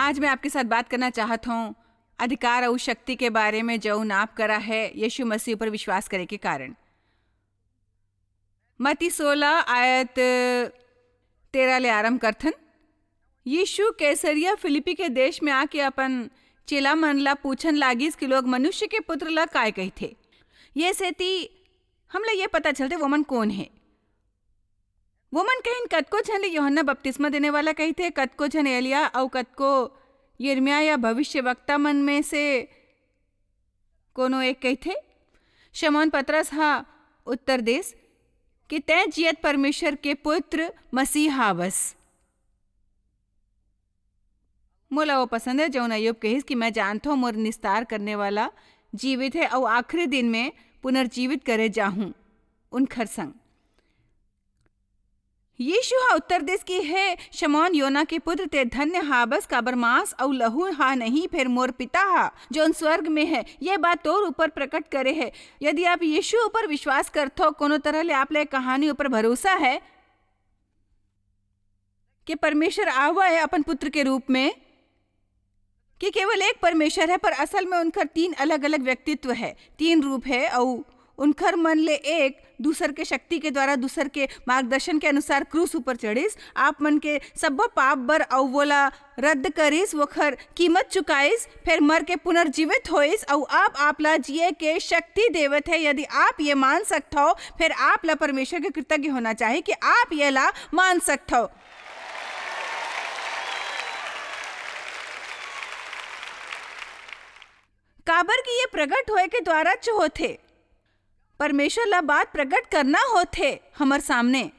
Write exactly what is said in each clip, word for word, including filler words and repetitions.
आज मैं आपके साथ बात करना चाहत हूँ अधिकार अउ शक्ति के बारे में, जौन आप करा है यीशु मसीह पर विश्वास करे के कारण। मत्ती सोलह आयत तेरह ले आरंभ करथन। यीशु कैसरिया फिलिप्पी के देश में आके अपन चेला मन ला पूछन लागिस कि लोग मनुष्य के पुत्र ला काय कहिथे। ये सेती हमला ये पता चलथे वोमन कोन हे। वोमन कहिन, "कतको झन ले यूहन्ना बपतिस्मा देने वाला कहिथे, कतको झन एलिया अउ कतको यिर्मयाह या भविष्यवक्ता मन में से कोनो एक कहिथे।" शमौन पतरस ह उत्तर देस कि, "तैं जियत परमेश्वर के पुत्र मसीह हावस।" मोला वो पसंद है, जौन अय्यूब कहिस कि, "मैं जानथों, मोर निस्तार करने वाला जीवित है अउ आखिरी दिन में पुनर्जीवित करे जाहूं उनखर संग।" यीशु ह उत्तर देस कि, "हे शमौन योना के पुत्र, ते धन्य हाबस, काबर मांस अउ लहू हा नहीं, फेर मोर पिता हा, जौन स्वर्ग में है, ये बात तोर ऊपर प्रकट करे है।" यदि आप यीशु ऊपर विश्वास करथो, कोनो तरह ले आप ला ये कहानी ऊपर भरोसा है कि परमेश्वर आवा है अपन पुत्र के रूप में, कि केवल एक परमेश्वर है, पर असल में उनकर तीन अलग-अलग व्यक्तित्व है, तीन रूप है, अउ उनखर मन ले एक दूसर के शक्ति के द्वारा, दूसर के मार्गदर्शन के अनुसार क्रूस ऊपर चढ़िस, आप मन के सब्बो पाप बर, अउ वोला रद्द करिस, वोखर कीमत चुकाइस, फेर मर के पुनर्जीवित होइस, अउ अब आप ला जिए के शक्ति देवत है। यदि आप ये मान सकथो, फेर आप ला परमेश्वर के कृतज्ञ होना चाहिए कि आप ये ला मान सकथो। काबर कि ये प्रकट होए के द्वारा च होथे। परमेश्वर ला बात प्रकट करना होथे हमर सामने।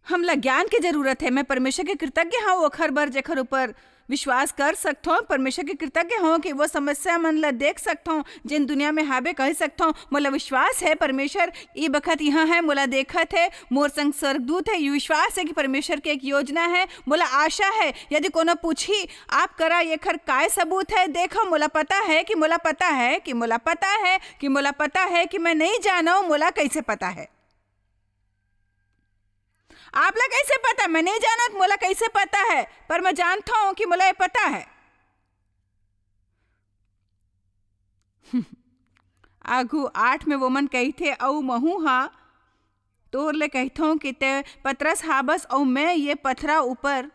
हमला ज्ञान के जरूरत है। मैं परमेश्वर के कृतज्ञ हूँ ओखर बर, जेखर ऊपर विश्वास कर सकथों। परमेश्वर के कृतज्ञ हूँ कि वो समस्या मन ला देख सकथों, जेन दुनिया में हाबे कह सकथों। मोला विश्वास है परमेश्वर ई बखत यहाँ है, मोला देखत है, मोर संग स्वर्गदूत है। ये विश्वास है कि परमेश्वर के एक योजना है। मोला आशा है, यदि कोनो पूछी, "आप करा एखर काय सबूत है?" देखो, मोला पता है कि मोला पता है कि मोला पता है कि मोला पता है कि मैं नहीं जानव, मोला कैसे पता है? आप ला कैसे पता? मैं नहीं जानत, मोला कैसे पता है? पर मैं जानता हूँ कि मोला ये पता है। आघू आठ में वोमन कहिथे, "अऊ महूँ हा तोर ले कहिथों कि ते पतरस हाबस, अऊ मैं ये पथरा ऊपर,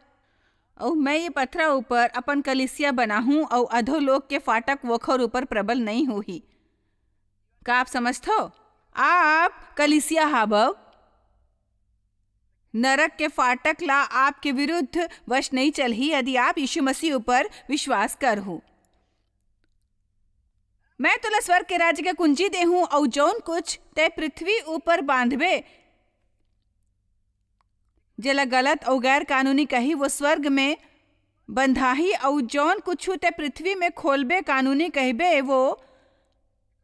अऊ मैं ये पथरा ऊपर अपन कलिसिया बनाहूँ, अऊ अधोलोक के फाटक वोखर ऊपर प्रबल नहीं होही।" का आप समझथो? आप कलिसिया हाबव। नरक के फाटक ला आपके विरुद्ध वश नहीं चलही, यदि आप यीशु मसीह ऊपर विश्वास करहू। मैं तोला स्वर्ग के राज्य के कुंजी देहूं, अऊ जौन कुछ तै पृथ्वी ऊपर बांधबे, जेला गलत अऊ गैर कानूनी कही, वो स्वर्ग में बंधाही, अऊ जौन कुछ तै पृथ्वी में खोलबे, कानूनी कहिबे, वो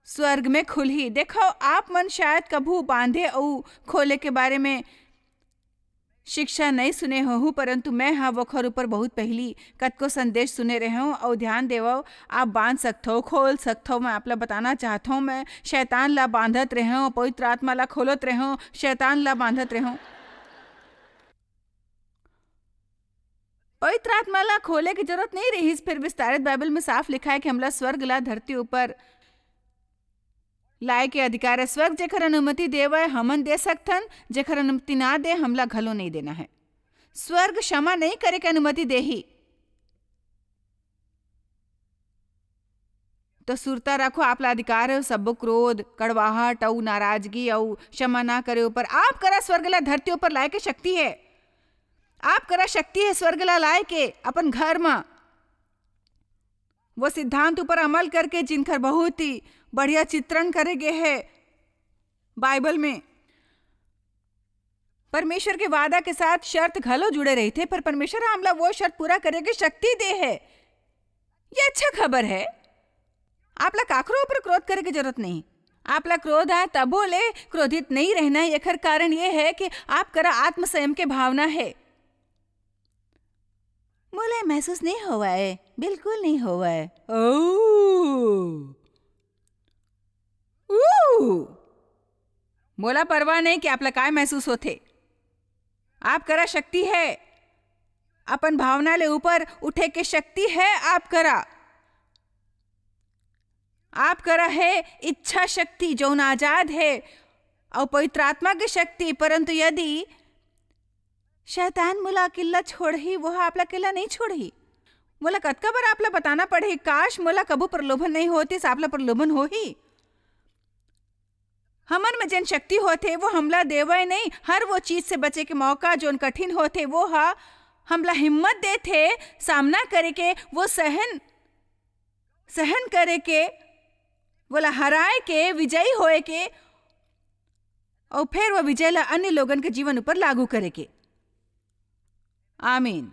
स्वर्ग में खुलही। देखो, आप मन शायद कभू बांधे अऊ खोले के बारे में शिक्षा नहीं सुने होहू, परंतु मैं हा वोखर ऊपर बहुत पहिली कतको संदेश सुने रहेंव। अऊ ध्यान देवव, आप बांध सकथव, खोल सकथव। मैं आप ला बताना चाहत हूँ, मैं शैतान ला बांधत रहेंव, पवित्र आत्मा ला खोलत रहेंव, शैतान ला बांधत रहेंव। पवित्र आत्मा ला खोले की जरूरत नहीं रहिस। फिर विस्तारित बाइबल में साफ लिखा है कि हमला स्वर्ग ला धरती ऊपर लाए के अधिकार है। स्वर्ग जेकर अनुमति देवय, हमन दे सकथन, जेकर अनुमति ना दे, हमला घलो नहीं देना है। स्वर्ग क्षमा नहीं करे के अनुमति देही। तो सुरता रखो, आप ला अधिकार है सब्बो क्रोध, कड़वाहट अऊ नाराजगी अऊ क्षमा ना करे ऊपर। आप करा स्वर्ग ला धरती ऊपर लाए के शक्ति है। आप करा शक्ति है स्वर्ग ला लाए के अपन घर मा। वो सिद्धांत ऊपर अमल करके, जिनकर बहुत ही बढ़िया चित्रण करे गे है बाइबल में। परमेश्वर के वादा के साथ शर्त घलो जुड़े रहिथे, पर परमेश्वर ह हमला वो शर्त पूरा करे के शक्ति दे है। ये अच्छा खबर है। आप ला काकरो ऊपर क्रोध करे के जरूरत नहीं। आप ला क्रोध आए तभो ले क्रोधित नहीं रहना है। एकर कारण ये है कि आप करा आत्मसंयम के भावना है। मोला महसूस नहीं होवा है, बिल्कुल नहीं होवा है। ओ, ऊ, मोला परवाह नहीं कि आप ला काय महसूस होथे। आप करा शक्ति है। अपन भावना ले ऊपर उठे के शक्ति हे आप करा। आप करा हे इच्छा शक्ति, जौन आजाद हे, अउ पवित्र आत्मा के शक्ति। परंतु यदि शैतान मोला अकेला छोड़ही, वो ह आप ला अकेला नहीं छोड़ही। मोला कतका बार आप ला बताना पड़ही, काश मोला कभू प्रलोभन नहीं होतिस, आप ला प्रलोभन होही। हमन में जेन शक्ति होथे, वो हमला देवय नहीं, हर वो चीज से बचे के मौका, जोन कठिन होथे, वो ह हमला हिम्मत देथे सामना करे के, वो सहन, सहन करे के, वोला हराए के, विजयी होए के, अउ फेर वो विजय ला अन्य लोगन के जीवन ऊपर लागू करे के। आमीन।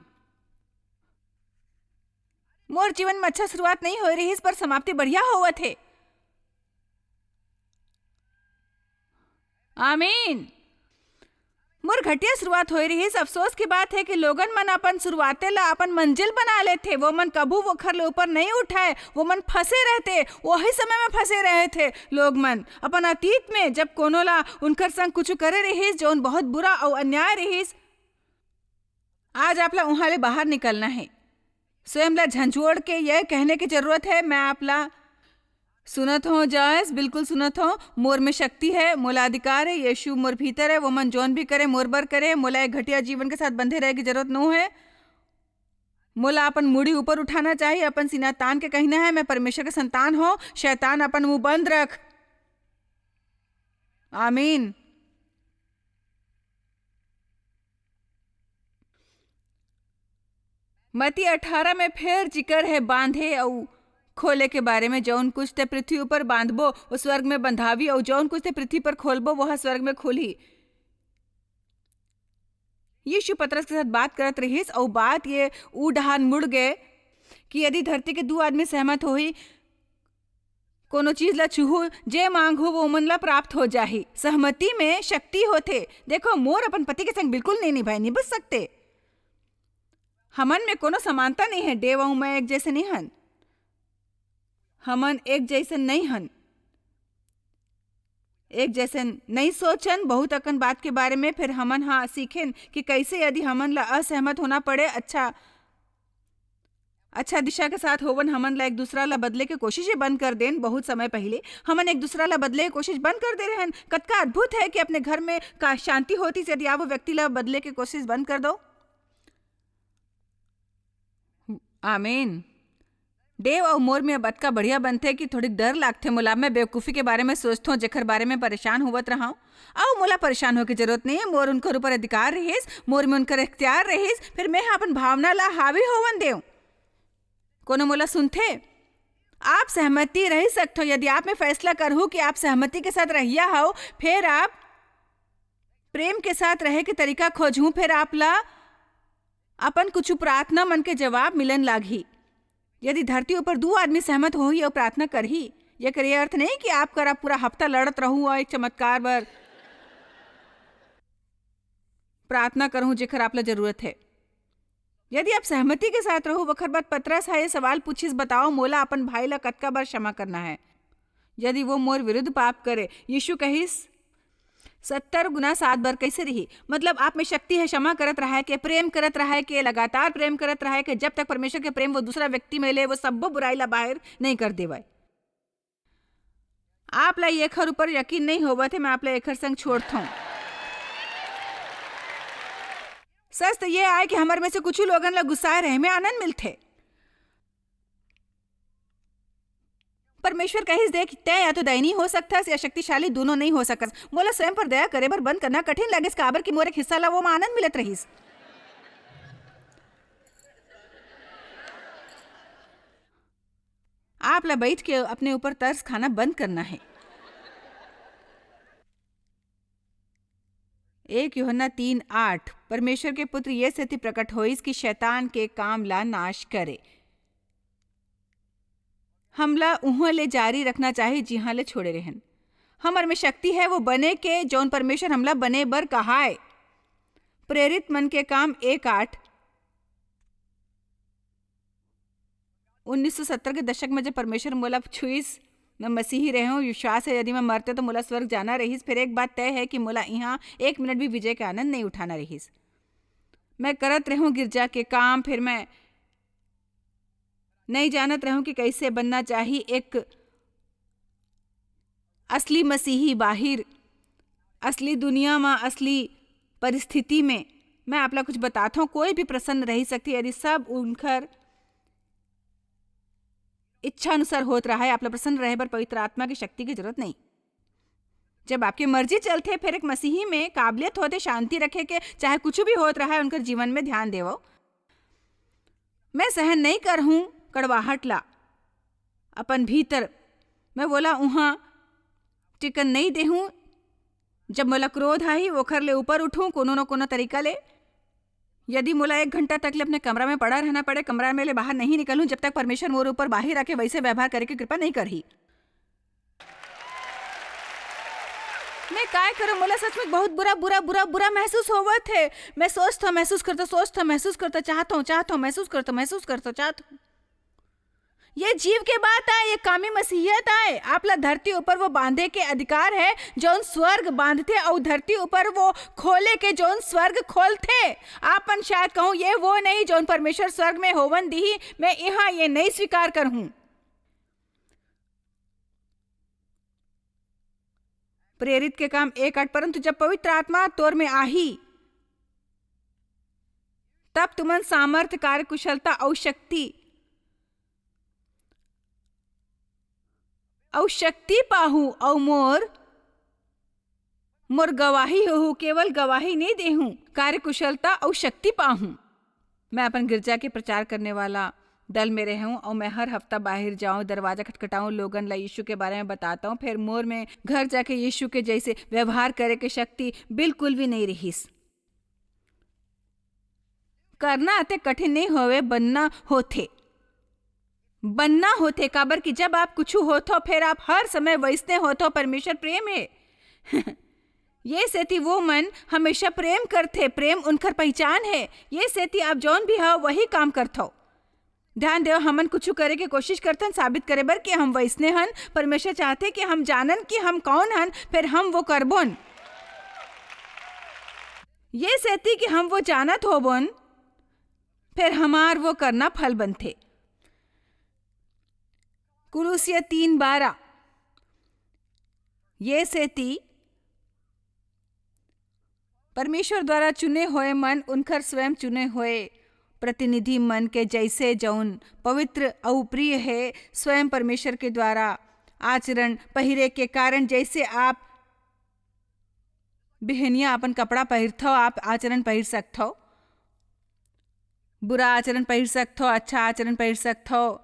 मोर जीवन में अच्छा शुरुआत नहीं होए रहिस, पर समाप्ति बढ़िया होवत हे। आमीन। मोर घटिया शुरुआत होए रहिस। अफसोस की बात हे कि लोगन मन अपन शुरुआते ला अपन मंजिल बना लेथे। वो मन कभू वोखर ले ऊपर नहीं उठय, वो मन फंसे रहथे, वही समय में फंसे रहे थे लोग मन। अपन अतीत में जब कोनो ला उनकर संग कुछ करे रहिस, जौन बहुत बुरा अउ अन्याय रहिस, आज आप ला उहाँ ले बाहर निकलना हे। स्वयं ला झंझोड़ के यह कहने की जरूरत हे, मैं आप ला सुनत हों जॉयस, बिल्कुल सुनत हों। मोर में शक्ति हे, मोला अधिकार हे, यीशु मोर भीतर हे, वो मन जौन भी करे, मोर बर करे। मोला एक घटिया जीवन के साथ बंधे रहे की जरूरत नो हे। मोला अपन मुड़ी ऊपर उठाना चाहिए, अपन सीना तान के कहना हे, मैं परमेश्वर के संतान हों। शैतान, अपन मुंह बंद रख। आमीन। मती अठारह में फेर जिकर हे बांधे अउ खोले के बारे में, जौन कुछ ते पृथ्वी ऊपर बांधबो, वो स्वर्ग में बंधावी, अउ जौन कुछ ते पृथ्वी पर खोलबो, वह स्वर्ग में खुलही। यीशु पतरस के साथ बात करत रहिस, अउ बात ये ऊ डहान मुड़ गए कि यदि धरती के दू आदमी सहमत होही, कोनो चीज ला छूहू, जे मांगहू, वो मन ला प्राप्त हो जाही। सहमति में शक्ति होथे। देखो, मोर अपन पति के संग बिल्कुल नहीं निभाए, नहीं बच सकते। हमन में कोनो समानता नहीं है, डेव अऊ मैं एक जैसे नहीं हन। हमन एक जैसे नहीं हन, एक जैसे नहीं सोचन बहुत अकन बात के बारे में। फिर हमन हा सीखेन कि कैसे यदि हमन ला असहमत होना पड़े, अच्छा, अच्छा दिशा के साथ होवन, हमन ला एक दूसरा ला बदले के कोशिश ही बंद कर देन। बहुत समय पहले हमन एक दूसरा ला बदले के कोशिश बंद कर दे रहन। कतका अद्भुत है कि अपने घर में का शांति होती यदि आप वो व्यक्ति ला बदले के कोशिश बंद कर दो। आमीन। डेव अऊ मोर में अब अतका बढ़िया बनथे कि थोड़ी डर लागथे मोला। मैं बेवकूफी के बारे में सोचथों, जेकर बारे में परेशान होवत रहंव। अऊ मोला परेशान होए के जरूरत नहीं है, मोर उनकर ऊपर अधिकार रहिस, मोर में उनकर इख्तियार रहिस, फिर मैं हा अपन भावना ला हावी होवन देव। कोनो मोला सुनथे? आप सहमति रह सकथो, यदि आप में फैसला करहू कि आप सहमति के साथ रहिया हव, फिर आप प्रेम के साथ रहे के तरीका खोजहू, फिर आप ला अपन कुछ प्रार्थना मन के जवाब मिलन लागही। यदि धरती ऊपर दू आदमी सहमत होही अऊ प्रार्थना करही, एकर ये अर्थ नहीं कि आप करा पूरा हफ्ता लड़त रहू अऊ एक चमत्कार बर प्रार्थना करहू जेकर आप ला जरूरत है। यदि आप सहमति के साथ रहू, वखर बाद पतरस हा ये सवाल पूछिस, "बताओ, मोला अपन भाई ला कतका बार क्षमा करना है, यदि वो मोर विरुद्ध पाप करे?" यीशु कहिस, "सत्तर गुना सात बार।" कैसे रही? मतलब, आप में शक्ति है क्षमा करत रहा है के, प्रेम करत रहा है के, लगातार प्रेम करत रहा है के, जब तक परमेश्वर के प्रेम वो दूसरा व्यक्ति में ले, वो सब्बो बुराई ला बाहर नहीं कर देवय। आप ला एखर ऊपर यकीन नहीं होवत है, मैं आप ला एखर संग छोड़थों। सच तो ये आय कि हमर में से कुछ लोगन ला गुस्साए रहे में आनंद मिलथे। परमेश्वर कहिस, "देख, तैं या तो दयनीय हो सकथस या शक्तिशाली, दोनों नहीं हो सकस। मोला स्वयं पर दया करे बर बंद करना कठिन लगिस, काबर कि मोर एक हिस्सा ला वो में आनंद मिलत रहिस।" आप ला बैठ के अपने ऊपर तरस खाना बंद करना है। एक यूहन्ना तीन आठ, परमेश्वर के पुत्र ये सेती प्रकट होइस कि शैतान के काम ला नाश करे। हमला उहाँ ले जारी रखना चाही, जिहाँ ले छोड़े रहन। हमर में शक्ति है वो बने के, जौन परमेश्वर हमला बने बर कहाय। प्रेरित मन के काम एक आठ। उन्नीस सौ सत्तर के दशक में जब परमेश्वर मोला छुइस, मैं मसीही रहे हूँ, विश्वास है यदि मैं मरते तो मोला स्वर्ग जाना रहिस। फिर एक बात तय है कि मोला यहाँ एक मिनट भी विजय के आनंद नहीं उठाना रहिस। मैं करत रहूं गिरजा के काम, फिर मैं नहीं जानत रहूं कि कैसे बनना चाहिए एक असली मसीही बाहिर, असली दुनिया में, असली परिस्थिति में। मैं आपला कुछ बताता हूँ, कोई भी प्रसन्न रह सकती है यदि सब उनकर इच्छा अनुसार होत रहा है। आपला प्रसन्न रहे बर पवित्र आत्मा की शक्ति की जरूरत नहीं। जब आपकी मर्जी चलथे, फिर एक मसीही में काबिलियत होथे शांति रखे के, चाहे कुछ भी होत रहा है उनकर जीवन में। ध्यान देवो, मैं सहन नहीं करहूँ कड़वाहट ला अपन भीतर। मैं बोला उहाँ टिकन नहीं देहूँ। जब मोला क्रोध आही, ओखर ले ऊपर उठूँ कोनो न कोनो तरीका ले। यदि मोला एक घंटा तक ले अपने कमरा में पड़ा रहना पड़े, कमरा में ले बाहर नहीं निकलूँ जब तक परमेश्वर मोर ऊपर बाहिर आके वैसे व्यवहार करे के कृपा नहीं करही। मैं काय करूँ, मोला सच में बहुत बुरा, बुरा, बुरा, बुरा महसूस होवत है। मैं सोचत हूँ, महसूस करता, सोचत हूँ, महसूस करता, चाहत हूँ, चाहत हूँ, महसूस करता, महसूस करता, चाहत हूँ। ये जीव के बात आय, ये कामी मसीहियत आय। आपला धरती ऊपर वो बांधे के अधिकार है, जौन स्वर्ग बांधथे, अउ धरती ऊपर वो खोले के, जौन स्वर्ग खोलथे। आपन शायद कहूँ, ये वो नहीं, जौन परमेश्वर स्वर्ग में होवन दिही। मैं यहाँ ये नहीं स्वीकार करहूँ। प्रेरित के काम एक आठ, परंतु जब पवित्र आत्मा तोर में आही, तब तुमन सामर्थ, कार्यकुशलता अउ शक्ति, अउ शक्ति पाहू, अउ मोर, मोर गवाही होहू, केवल गवाही नहीं देहूं, कार्यकुशलता अउ शक्ति पाहूं। मैं अपन गिरजा के प्रचार करने वाला दल में रहूं, अउ मैं हर हफ्ता बाहर जाऊं, दरवाजा खटखटाऊं, लोगन ला यीशु के बारे में बताता हूं। फिर मोर में घर जाके यीशु के जैसे व्यवहार करे के शक्ति बिल्कुल भी नहीं रहिस। करना अते कठिन नहीं होवे, बनना होथे। बनना होथे, काबर कि जब आप कुछु होथो, फिर आप हर समय वैसने होथो। परमेश्वर प्रेम है। ये सेती वो मन हमेशा प्रेम करथे, प्रेम उनकर पहचान है। ये सेती आप जौन भी हो, वही काम करथो। ध्यान देव, हमन कुछु करे के कोशिश करथन साबित करे बर कि हम वैसने हन। परमेश्वर चाहथे कि हम जानन कि हम कौन हन, फिर हम वो करबोन। ये सेती कि हम वो जानत होबोन, फिर हमार वो करना फल बनथे। कुलुसिया तीन बारह। ये सेती परमेश्वर द्वारा चुने होए मन, उनकर स्वयं चुने होए प्रतिनिधि मन के जैसे जौन पवित्र अउ प्रिय हे, स्वयं परमेश्वर के द्वारा आचरण पहिरे के कारण, जैसे आप बिहनिया अपन कपड़ा पहिरथव, आप आचरण पहिर सकथव, बुरा आचरण पहिर सकथव, अच्छा आचरण पहिर सकथव।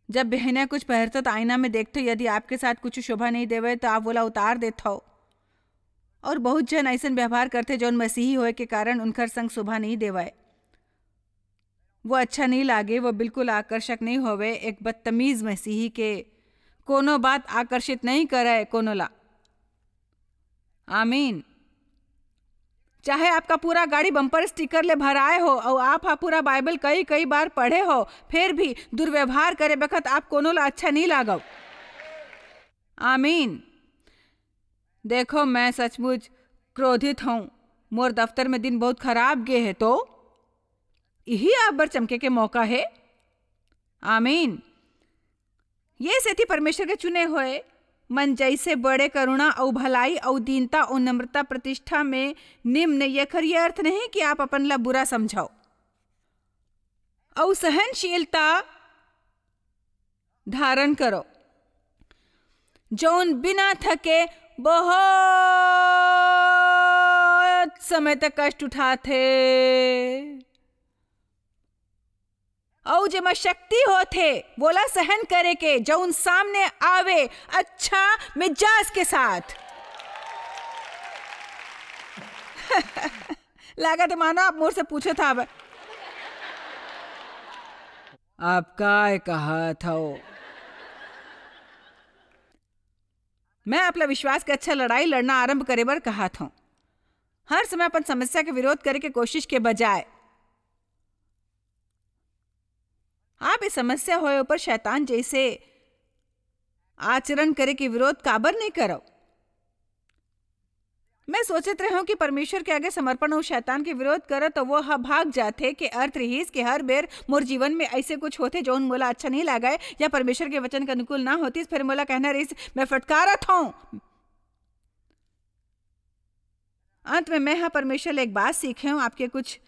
जब बिहनिया कुछ पहिरथव, तो आईना में देखथव, यदि आपके साथ कुछ शोभा नहीं देवे, तो आप वोला उतार देथव। और बहुत झन अइसन व्यवहार करथे, जौन मसीही होए के कारण उनकर संग शोभा नहीं देवय। वो अच्छा नहीं लागे, वो बिल्कुल आकर्षक नहीं होवे। एक बदतमीज मसीही के कोनो बात आकर्षित नहीं करय कोनो ला। आमीन। चाहे आपका पूरा गाड़ी बम्पर स्टिकर ले भराए हो अउ आप हा पूरा बाइबल कई कई बार पढ़े हो, फिर भी दुर्व्यवहार करे बखत आप कोनो ला अच्छा नहीं लागव। आमीन। देखो, मैं सचमुच क्रोधित हूँ। मोर दफ्तर में दिन बहुत खराब गे हे, तो इही आप बर चमके के मौका हे। आमीन। ये सेती परमेश्वर के चुने होए मन जैसे बड़े करुणा अउ भलाई अउ दीनता अउ नम्रता प्रतिष्ठा में निम्न, येकर ये अर्थ नहीं कि आप अपन ला बुरा समझव, अउ सहनशीलता धारण करो, जौन बिना थके बहुत समय तक कष्ट उठाथे। अउ जेमा शक्ति होथे, वोला सहन करे के, जौन सामने आवे अच्छा मिजाज के साथ। लागत हे मानो आप मोर से पूछत हव, आप काय कहत हव? मैं आपला विश्वास के अच्छा लड़ाई लड़ना आरंभ करे बर कहत हूँ। हर समय अपन समस्या के विरोध करे के कोशिश के बजाय आप ये समस्या होए ऊपर शैतान जैसे आचरण करे के विरोध काबर नहीं करव? मैं सोचत रहूं कि परमेश्वर के आगे समर्पण अउ शैतान के विरोध करत, तो वो ह भाग जाथे, के अर्थ रिहिस कि हर बेर मोर जीवन में ऐसे कुछ होथे, जौन मोला अच्छा नहीं लागय या परमेश्वर के वचन के अनुकूल ना होतिस, फिर मोला कहना रिहिस, "मैं फटकारत हूं।" अंत में मैं ह परमेश्वर ले एक बात सीखे हूं, आपके कुछ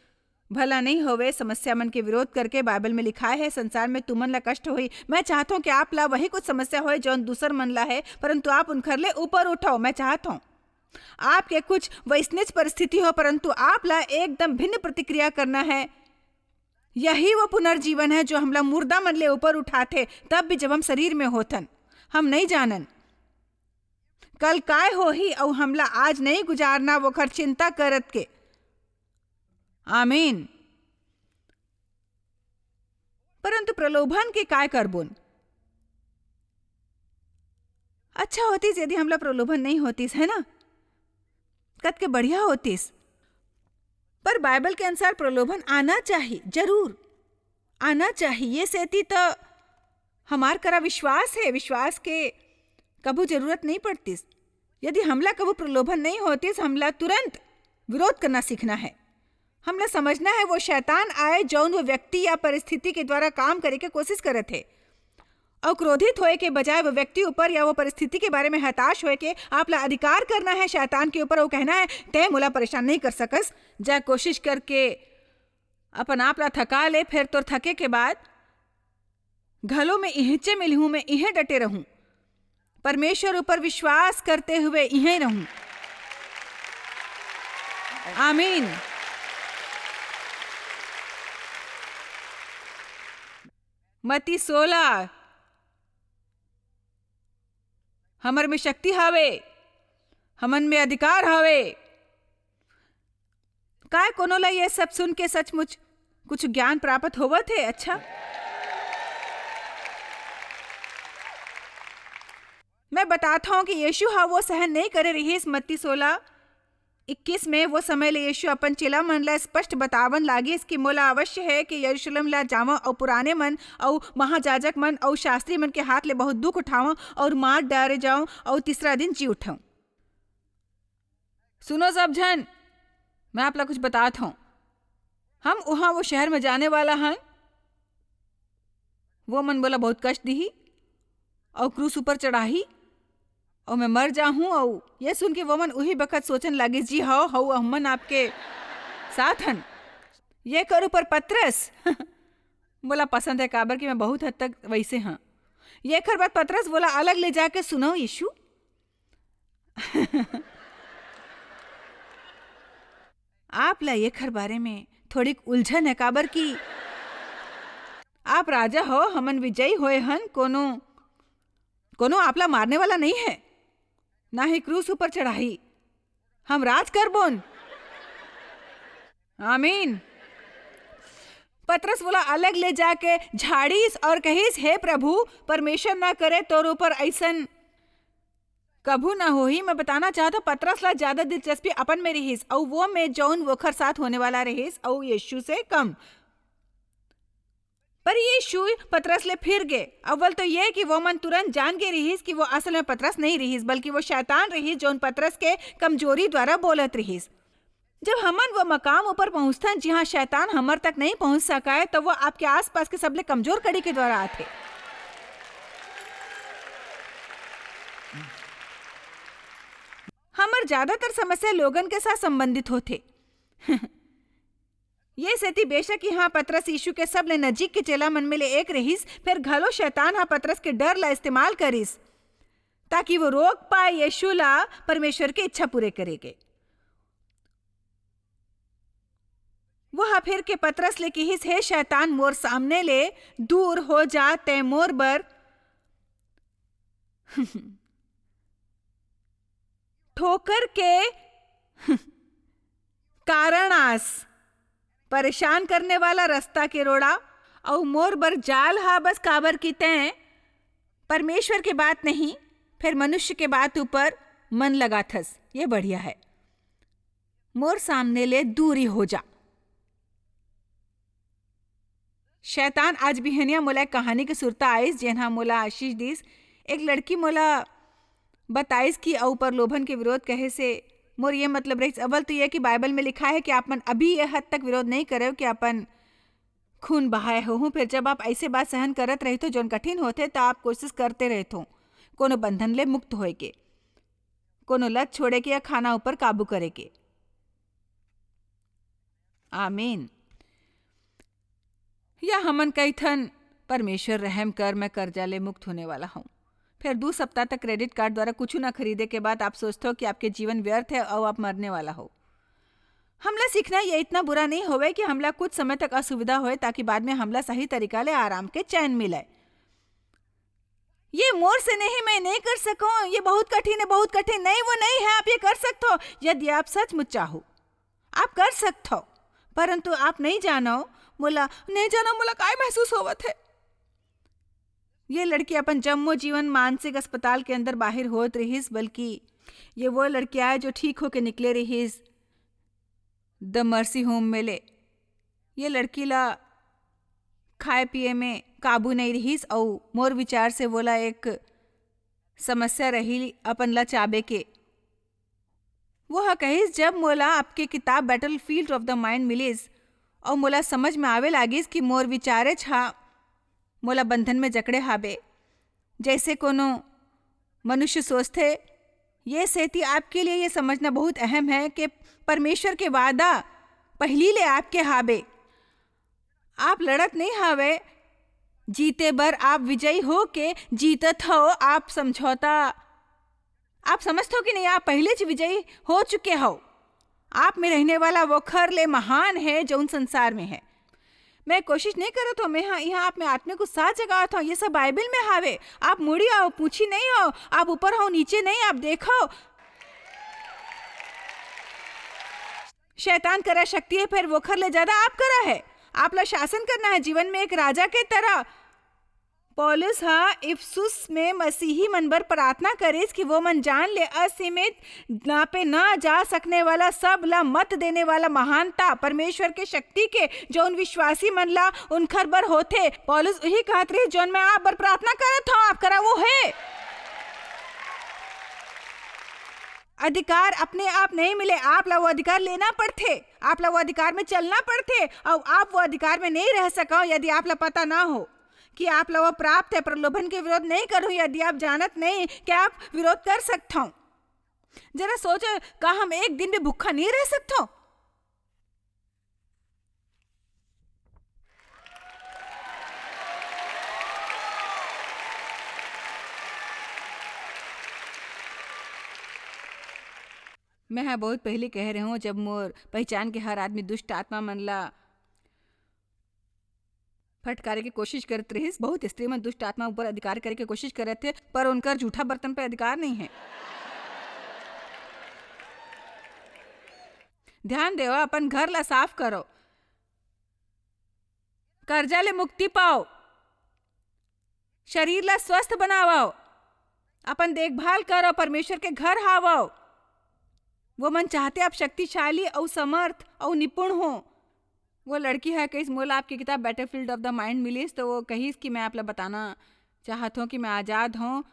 भला नहीं होवे, समस्या मन के विरोध करके। बाइबल में लिखाय है, "संसार में तुमन ला कष्ट होही।" मैं चाहत हूं कि आप ला वही कुछ समस्या होए, जौन दूसर मन ला है, परंतु आप उनखर ले ऊपर उठो। मैं चाहत हूं आपके कुछ वैसनेच परिस्थिति हो, परंतु आप ला एकदम भिन्न प्रतिक्रिया करना है। यही वो पुनर्जीवन है, जो हमला मुर्दा मन ले ऊपर उठाथे, तब भी जब हम शरीर में होथन। हम नहीं जानन कल काय होही, अउ हमला आज नहीं गुजारना वोखर चिंता करत के। आमीन। परंतु प्रलोभन के काय करबोन? अच्छा होतिस यदि हमला प्रलोभन नहीं होतिस, है ना? कतके बढ़िया होतिस। पर बाइबल के अनुसार प्रलोभन आना चाही, जरूर आना चाही। ये सेती त हमार करा विश्वास है, विश्वास के कभू जरूरत नहीं पड़तिस। यदि हमला कभू प्रलोभन नहीं होतिस, हमला तुरंत विरोध करना सीखना है। हमला समझना है, वो शैतान आए, जौन वो व्यक्ति या परिस्थिति के द्वारा काम करे के कोशिश करत है। अउ क्रोधित होए के बजाय वो व्यक्ति ऊपर या वो परिस्थिति के बारे में हताश होए के आप ला अधिकार करना है शैतान के ऊपर, अउ कहना है, "तैं मोला परेशान नहीं कर सकस, जा कोशिश करके अपन आप ला थका ले, फिर तोर थके के बाद घलो मैं इहेंचे मिलहूं, मैं इहें डटे रहूं, परमेश्वर ऊपर विश्वास करते हुए इहें रहूं।" आमीन। मत्ती सोलह, "हमर में शक्ति हावे, हमन में अधिकार हावे।" काय कोनो ला ये सब सुन के सचमुच कुछ ज्ञान प्राप्त होवत हे? अच्छा, मैं बतात हूं कि यीशु ह वो सहन नहीं करे रिहिस। मत्ती सोलह इक्कीस में वो समय ले यीशु अपन चेला मन ला स्पष्ट बतावन लागिस कि मोला अवश्य है कि यरूशलेम ला जावं अउ पुराने मन अउ महाजाजक मन अउ शास्त्री मन के हाथ ले बहुत दुख उठावं अउ मार डारे जावं अउ तीसरा दिन जी उठवं। सुनो सब झन, मैं आप ला कुछ बतात हूं। हम उहां वो शहर में जाने वाला हन, वो मन मोला बहुत कष्ट दिही अउ क्रूस ऊपर चढ़ाही अउ मैं मर जाहूं। अउ ये सुन के वो मन उही बखत सोचन लागिस, "जी हव, हव, हमन आपके साथ हन।" ये कर ऊपर पतरस मोला पसंद है, काबर कि मैं बहुत हद तक वैसे हां। ये कर बाद पतरस वोला अलग ले जाके, "सुनो यीशु, आप ला एखर बारे में थोड़िक उलझन है, काबर कि आप राजा हो, हमन विजयी होए हन, कोनो, कोनो आप ला मारने वाला नहीं है, ना ही क्रूस ऊपर चढ़ाही। हम राज करबोन।" आमीन। पतरस वोला अलग ले जाके झाड़ीस अउ कहिस, "हे प्रभु, परमेश्वर ना करे तोर ऊपर अइसन कभू ना होही।" मैं बताना चाहत हूं, पतरस ला ज्यादा दिलचस्पी अपन में रिहिस, अउ वो में जौन वोखर साथ होने वाला रिहिस, अउ यीशु से कम। पर यीशु पतरस ले फिर गे। अव्वल तो ये कि वो मन तुरंत जान गे रिहिस कि वो असल में पतरस नहीं रिहिस, बल्कि वो शैतान रिहिस, जौन पतरस के कमजोरी द्वारा बोलत रिहिस। जब हमन वो मकाम ऊपर पहुंचथन, जिहां शैतान हमर तक नहीं पहुंच सकय, तो वो आपके आसपास के सबले कमजोर कड़ी के द्वारा आथे। हमर ज्यादातर समस्या लोगन के साथ संबंधित होथे। ये सेती बेशक इहां पतरस यीशु के सबले नजीक के चेला मन में ले एक रहिस, फेर घलो शैतान ह पतरस के डर ला इस्तेमाल करिस, ताकि वो रोक पाए यीशु ला परमेश्वर के इच्छा पूरे करे के। वो ह फेर के पतरस ले किहिस, "हे शैतान, मोर सामने ले दूर हो जा, तैं मोर बर ठोकर के कारण आस, परेशान करने वाला रस्ता के रोड़ा, अउ मोर बर जाल हा बस, काबर कि तैं परमेश्वर के बात नहीं, फेर मनुष्य के बात ऊपर मन लगाथस। ये बढ़िया है, मोर सामने ले दूरी हो जा।" शैतान आज बिहनिया मोला एक कहानी के सुरता आइस, जेन हा मोला आशीष दिस। एक लड़की मोला बताइस कि अउ प्रलोभन के विरोध कहे से मोर ये मतलब रहिस, अव्वल तो ये कि बाइबल में लिखा है कि आप मन अभी ये हद तक विरोध नहीं करे हो कि अपन खून बहाए हो। फिर जब आप ऐसे बात सहन करत रहिथो, जोन कठिन होथे, त आप कोशिश करते रहिथो कोनो बंधन ले मुक्त होए के, कोनो लत छोड़े के या खाना ऊपर काबू करे के। आमीन। या हमन कहिथन, "परमेश्वर, रहम कर, मैं कर्जा ले मुक्त होने वाला हूँ।" फिर दू सप्ताह तक क्रेडिट कार्ड द्वारा कुछ ना खरीदे के बाद आप सोचथो कि आपके जीवन व्यर्थ है और आप मरने वाला हो। हमला सीखना ये इतना बुरा नहीं होवे कि हमला कुछ समय तक असुविधा होए, ताकि बाद में हमला सही तरीका ले आराम के चैन मिले। "ये मोर से नहीं, मैं नहीं कर सकूं, ये बहुत कठिन है, बहुत कठिन।" नहीं, वो नहीं है, आप ये कर सकते हो यदि आप सचमुच चाहो। आप कर सकते हो, परंतु आप नहीं जानो मोला, नहीं जानो मोला काय महसूस होवत है। ये लड़की अपन जम्मो जीवन मानसिक अस्पताल के अंदर बाहर होत रहिस, बल्कि ये वो लड़की आय जो ठीक होके निकले रहिस द मर्सी होम में ले। ये लड़की ला खाए पिए में काबू नहीं रहिस, अउ मोर विचार से वोला एक समस्या रही अपन ला चाबे के। वो ह कहिस, "जब मोला आपके किताब बैटलफील्ड ऑफ द माइंड मिलिस, अउ मोला समझ में आवे लागिस कि मोर विचारेच हा मोला बंधन में जकड़े हाबे।" जैसे कोनो मनुष्य सोचथे, ये सेती आपके लिए ये समझना बहुत अहम है कि परमेश्वर के वादा पहली ले आपके हाबे। आप लड़त नहीं हावे जीते बर, आप विजयी हो के जीतत हो। आप समझौता, आप समझते हो कि नहीं, आप पहले च विजयी हो चुके हो। आप में रहने वाला वो खर ले महान है जो उन संसार में है। मैं कोशिश नहीं करत हो, मैं हाँ, यहाँ आप में आत्मिक उत्साह जगावत हो। ये सब बाइबल में हावे। आप मुड़ी आओ, पूछी नहीं हो, आप ऊपर हो, नीचे नहीं, आप देखो। शैतान करा शक्ति है, फिर वो खर ले ज्यादा आप करा है। आप ला शासन करना है जीवन में एक राजा के तरह। पौलुस हा इफसुस में मसीही मन बर प्रार्थना करिस कि वो मन जान ले असीमित, नापे ना जा सकने वाला, सब ला मत देने वाला महानता परमेश्वर के शक्ति के, जो उन विश्वासी मन ला उनखर बर होथे। पौलुस उही कहत रहिस, "जोन मैं आप बर प्रार्थना करत हूँ, आप करा वो है।" अधिकार अपने आप नहीं मिले, आप ला वो अधिकार लेना पड़थे, आप ला वो अधिकार में चलना पड़थे, अउ आप वो अधिकार में नहीं रह सकव यदि आप ला पता ना हो कि आप ला वो प्राप्त है। प्रलोभन के विरोध नहीं करूँ यदि आप जानत नहीं कि आप विरोध कर सकथव। जरा सोचो, का हम एक दिन भी भूखा नहीं रह सकथव? मैं हा बहुत पहली कह रहे हूँ, जब मोर पहचान के हर आदमी दुष्ट आत्मा मन ला फटकारे के कोशिश करत रहिस। बहुत स्त्री मन दुष्ट आत्मा ऊपर अधिकार करे के कोशिश करत थे, पर उनकर जूठा बर्तन पे अधिकार नहीं है। ध्यान देवा, अपन घर ला साफ करो, कर्जा ले मुक्ति पाओ, शरीर ला स्वस्थ बनावव, अपन देखभाल करव, परमेश्वर के घर हावव। वो मन चाहते आप शक्तिशाली अउ समर्थ अउ निपुण हो। वो लड़की ह कहिस, "मोला आपकी किताब बैटलफील्ड ऑफ द माइंड मिलिस, तो वो कहिस कि मैं आप ला बताना चाहत हूँ कि मैं आजाद हूँ।"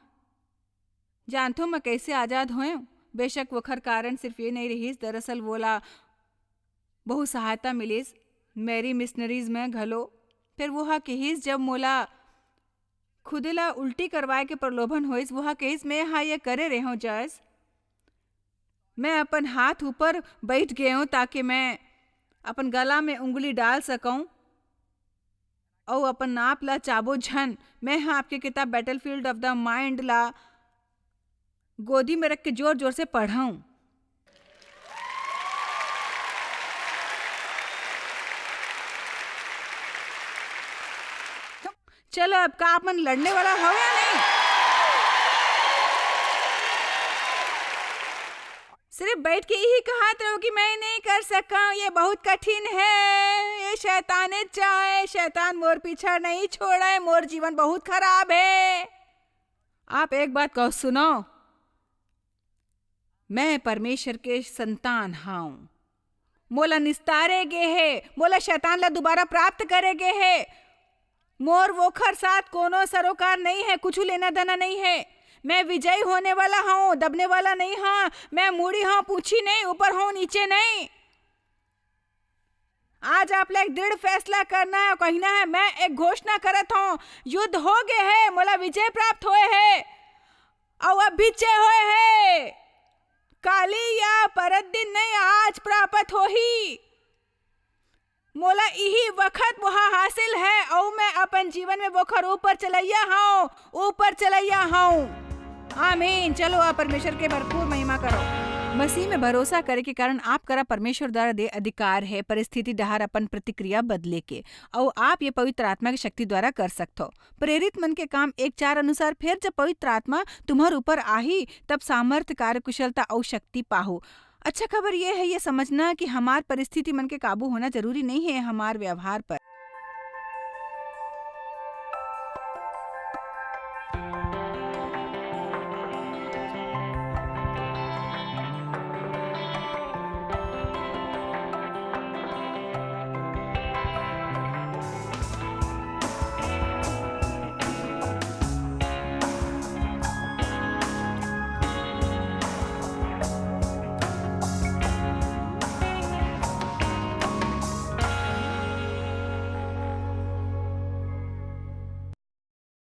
जानथो मैं कैसे आजाद होएं? बेशक वोखर कारण सिर्फ ये नहीं रहिस, दरअसल वोला बहुत सहायता मिलिस मेरी मिशनरीज में घलो। फिर वो हा कहिस, जब मोला खुदे ला उल्टी करवाए के प्रलोभन होइस, वो हा कहिस, "मैं हा ये करे रेहों जज, मैं अपन हाथ ऊपर बैठ गए हूँ ताकि मैं अपन गला में उंगली डाल सकूं अउ अपन नाप ला चाबो झन। मैं हा आपके किताब बैटलफील्ड ऑफ द माइंड ला गोदी में रख के जोर जोर से पढ़ाऊं।" चलो, अब का आप मन लड़ने वाला हो या नहीं? सिर्फ बैठ के यही कहत रहो कि मैं नहीं कर सका, ये बहुत कठिन है, ये शैताने चाहे, शैतान मोर पीछा नहीं छोड़ा है, मोर जीवन बहुत खराब है। आप एक बात कहो, सुनो, मैं परमेश्वर के संतान हाऊं। मोला निस्तारे गे हे, मोला शैतान ला दोबारा प्राप्त करे गे हे। मोर वोखर साथ कोनो सरोकार नहीं है, कुछ लेना देना नहीं है। मैं विजयी होने वाला हूँ, दबने वाला नहीं हूँ। मैं मुड़ी हूँ, पूछी नहीं, ऊपर हूँ, नीचे नहीं। आज आप ला एक दृढ़ फैसला करना है, कहना है, मैं एक घोषणा करत हूँ, युद्ध हो गए है, मोला विजय प्राप्त होए है, अउ अब विजय होए है। काली या परत दिन नहीं, आज प्राप्त होही। मोला इही वखत मोहा हासिल है, अउ मैं अपन जीवन में वोखर ऊपर चलैया हूँ, ऊपर चलैया हूँ। आमीन। चलो, आप परमेश्वर के भरपूर महिमा करो। मसीह में भरोसा करे के कारण आप करा परमेश्वर द्वारा दे अधिकार है परिस्थिति डहार अपन प्रतिक्रिया बदले के, अउ आप ये पवित्र आत्मा की शक्ति द्वारा कर सकथो। प्रेरित मन के काम एक चार अनुसार, फिर जब पवित्र आत्मा तुम्हार ऊपर आही, तब सामर्थ्य, कार्यकुशलता अउ शक्ति पाहू। अच्छा खबर ये है, ये समझना कि हमार परिस्थिति मन के काबू होना जरूरी नहीं है हमार व्यवहार पर।